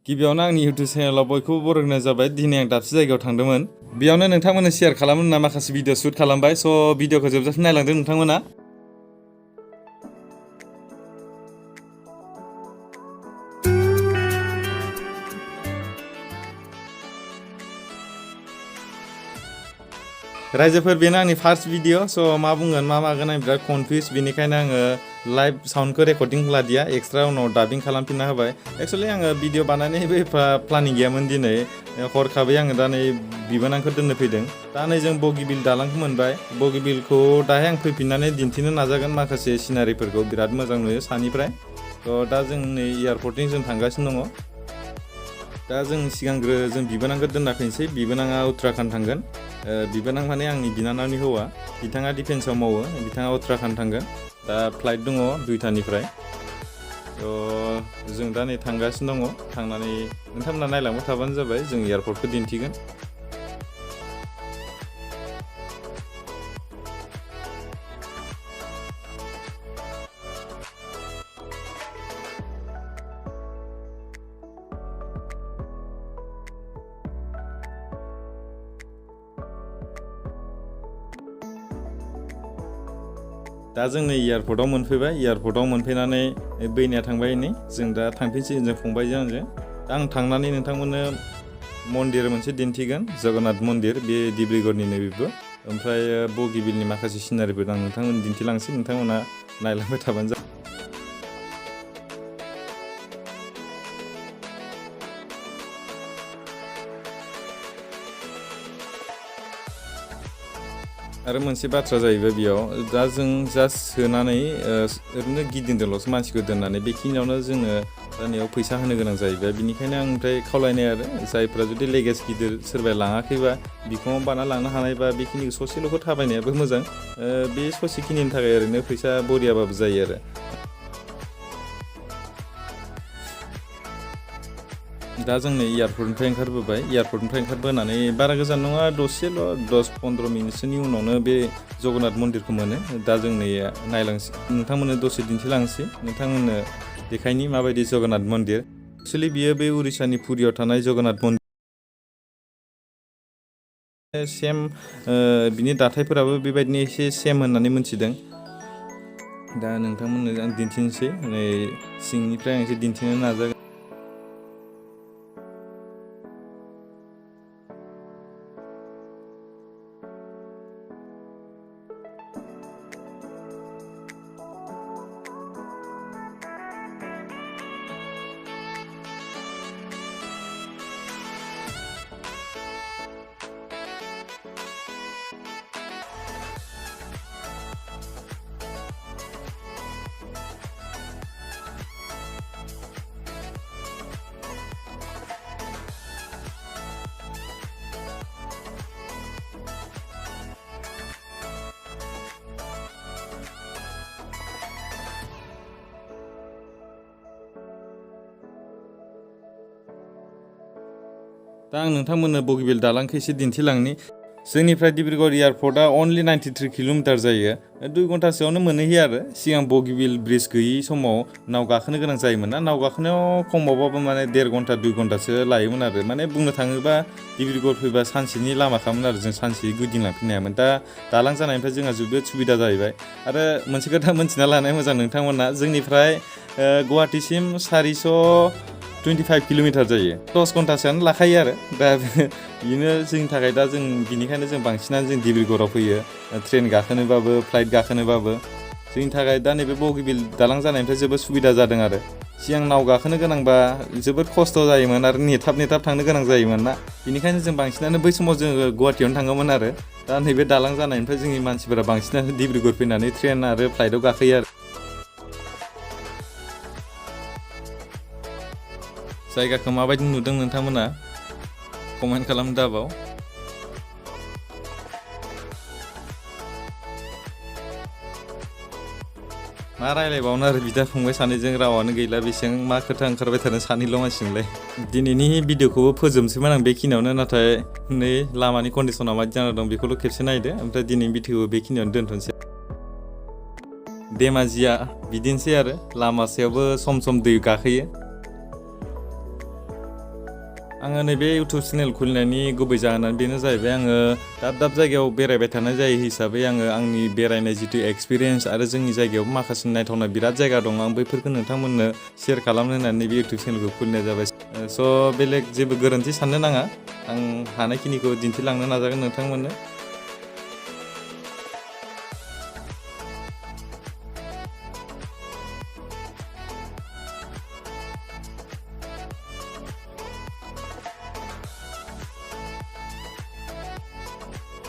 गिबियावनो आंनि इउटिउब चेनेलाव बयखौबो बरायनाय जाबाय। दिनै आं दाबसे जायगायाव थांदोंमोन। बेयावनो नोंथांमोननो शेयार खालामनो होनना माखासे भिडिअ शुट खालामबाय। स' भिडिअखौ जोबजासिम नायलांदो नोंथांमोना। रायजोफोर बेनो आंनि फार्स्ट भिडिअ। स' मा बुंगोन मा मागोन आं बिराद कनफिउज। बेनिखायनो आङो लाइभ साउन्डखौ रेकर्डिं लादिया, एक्सट्रा उनाव डाबिं खालामफिनना होबाय। एक्सुवेलि आङो भिडिअ बानायनायनिबो प्लानिं गैयामोन दिनै। हरखाबै आङो दा नै बिबोनांखौ दोननो फैदों। दा नै जों बगिबिल दालांखौ मोनबाय। बगिबिलखौ दाहाय आं फैफिननानै दिन्थिनो नाजागोन माखासे सिनारिफोरखौ। बिराद मोजां नुयो सानिफ्राय। थ' दा जों नै एयारपर्टथिं जों थांगासिनो दङ। दा जों सिगांग्रो जों बिबोनांखौ दोनना फैनोसै। बिबोनाङा उत्तराखन्ड थांगोन। बिबोनां माने आंनि बिनानावनि हौवा। बिथाङा डिफेन्सआव मावो। बिथाङा उत्तराखन्ड थांगोन। दा फ्लाइट दङ 2टानिफ्राय। थ' जों दा नै थांगासिनो दङ। थांनानै नोंथांमोना नायलांबाय थाबानो जाबाय। जों एयारपर्टखौ दिन्थिगोन। दा जों नै एयारपर्टआव मोनफैबाय। एयारपर्टआव मोनफैनानै बैनाया थांबाय नै। जों दा थांफिनसै जों फंबायजों आंजों। दा आं थांनानै नोंथांमोननो मन्दिर मोनसे दिन्थिगोन। जगन्नाथ मन्दिर, बे डिब्रुगड़निनो बेबो। ओमफ्राय बगिबिलनि माखासे सिनारिफोर आं नोंथांमोन दिन्थिलांसै। नोंथांमोना नायलांबाय थाबानो जाबाय। आरो मोनसे बाथ्रा जाहैबाय बेयाव, दा जों जास्ट सोनानै ओरैनो गिदिंदोंल'सो मानसिखौ दोननानै। बेखिनियावनो जोङो दानियाव फैसा होनो गोनां जाहैबाय। बिनिखायनो आं ओमफ्राय खावलायनाय आरो जायफ्रा जुदि लेगेज गिदिर सोरबाया लाङाखैबा बिखुङाव बाना लांनो हानायबा बेखिनिखौ ससेल'खौ थाबायनायाबो मोजां। बे ससेखिनिनि थाखाय ओरैनो फैसा बरियाबाबो जायो आरो। दा जों नै एयारपर्टनिफ्राय ओंखारबोबाय। एयारपर्टनिफ्राय ओंखारबोनानै बारा गोजान नङा, दसेल' 10-15 मिनिटसोनि उनावनो बे जगन्नाथ मन्दिरखौ मोनो। दा जों नै नायलांसै, नोंथांमोननो दसे दिन्थिलांसै। नोंथांमोननो देखायनि माबायदि जगन्नाथ मन्दिर। एक्सुवेलि बियो बे उरिष्यानि पुरियाव थानाय जगन्नाथ मन्दिर। सेम बिनि दाथायफोराबो बेबायदिनो एसे सेम होननानै मोनथिदों। दा नोंथांमोननो आं दिन्थिनोसै। नै सिंनिफ्राय आं एसे दिन्थिनो नाजागोन। दा आं नोंथांमोननो बगिबिल दालांखौ एसे दिन्थिलांनि। जोंनिफ्राय डिब्रुगड़ एयारपर्टआ अनलि 93 किल'मिटार जायो। 2 घन्टासोआवनो मोनहैयो आरो। सिगां बगिबिल ब्रिज गैयि समाव नाव गाखोनो गोनां जायोमोन ना। नाव गाखोनायाव खमावबाबो माने 1.5 घन्टा 2 घन्टासो लायोमोन आरो। माने बुंनो थाङोबा डिब्रुगड़ फैबा सानसेनि लामाखामोन आरो। जों सानसे गिदिंलांफिननो हायामोन। दा दालां जानायनिफ्राय जोंहा जोबोद सुबिदा जाहैबाय। आरो मोनसे खोथा मोनथिना लानाया मोजां नोंथांमोना, जोंनिफ्राय गुवाहाटीसिम 425 किल'मिटार जायो। 10 घन्टासोआनो लाखायो आरो। दा बेनो जोंनि थाखाय, दा जों बिनिखायनो जों बांसिनानो जों डिब्रुगड़आव फैयो। ट्रेन गाखोनोबाबो फ्लाइट गाखोनोबाबो जोंनि थाखाय दा नैबे बगिबिल दालां जानायनिफ्राय जोबोद सुबिदा जादों आरो। सिगां नाव गाखोनो गोनांबा जोबोद खस्थ' जायोमोन आरो नेथाब थांनो गोनां जायोमोन ना। बेनिखायनो जों बांसिनानो बै समाव जोङो गुवाहाटीयावनो थाङोमोन आरो। दा नैबे दालां जानायनिफ्राय जोंनि मानसिफोरा बांसिनानो डिब्रुगड़ फैनानै ट्रेन आरो फ्लाइटआव गाखोयो आरो। जायगाखौ माबायदि नुदों नोंथांमोना कमेन्ट खालामनो दाबाव। मा रायलायबावनो आरो बिदा फंबाय सानैजों रावानो गैला। बेसेबां मा खोथा ओंखारबाय थानो सानैल' मानसिजोंलाय। दिनैनि भिडिअखौबो फोजोबनोसैमोन आं बेखिनियावनो, नाथाय नै लामानि कन्डिसना माबायदि जाना दं बेखौल' खेबसे नायदो। ओमफ्राय दिनैनि भिडिअखौ बेखिनियावनो दोनथ'नोसै। धेमाजिया बिदिनोसै आरो। लामा सायावबो सम सम दै गाखोयो। आङो नैबे इउटुब चेनेल खुलिनायनि गुबै जाहोनानो बेनो जाहैबाय आङो दाब दाब जायगायाव बेरायबाय थानाय जायो हिसाबै आङो आंनि बेरायनाय जितु एक्सपिरियेन्स आरो जोंनि जायगायाव माखासे नायथावना बिराद जायगा दं आं बैफोरखौ नोंथांमोननो शेयार खालामनो होननानै बे इउटुब चेनेलखौ खुलिनाय जाबाय स' बेलेग जेबो गोरोन्थि साननो नाङा आं हानायखिनिखौ दिन्थिलांनो नाजागोन नोंथांमोननो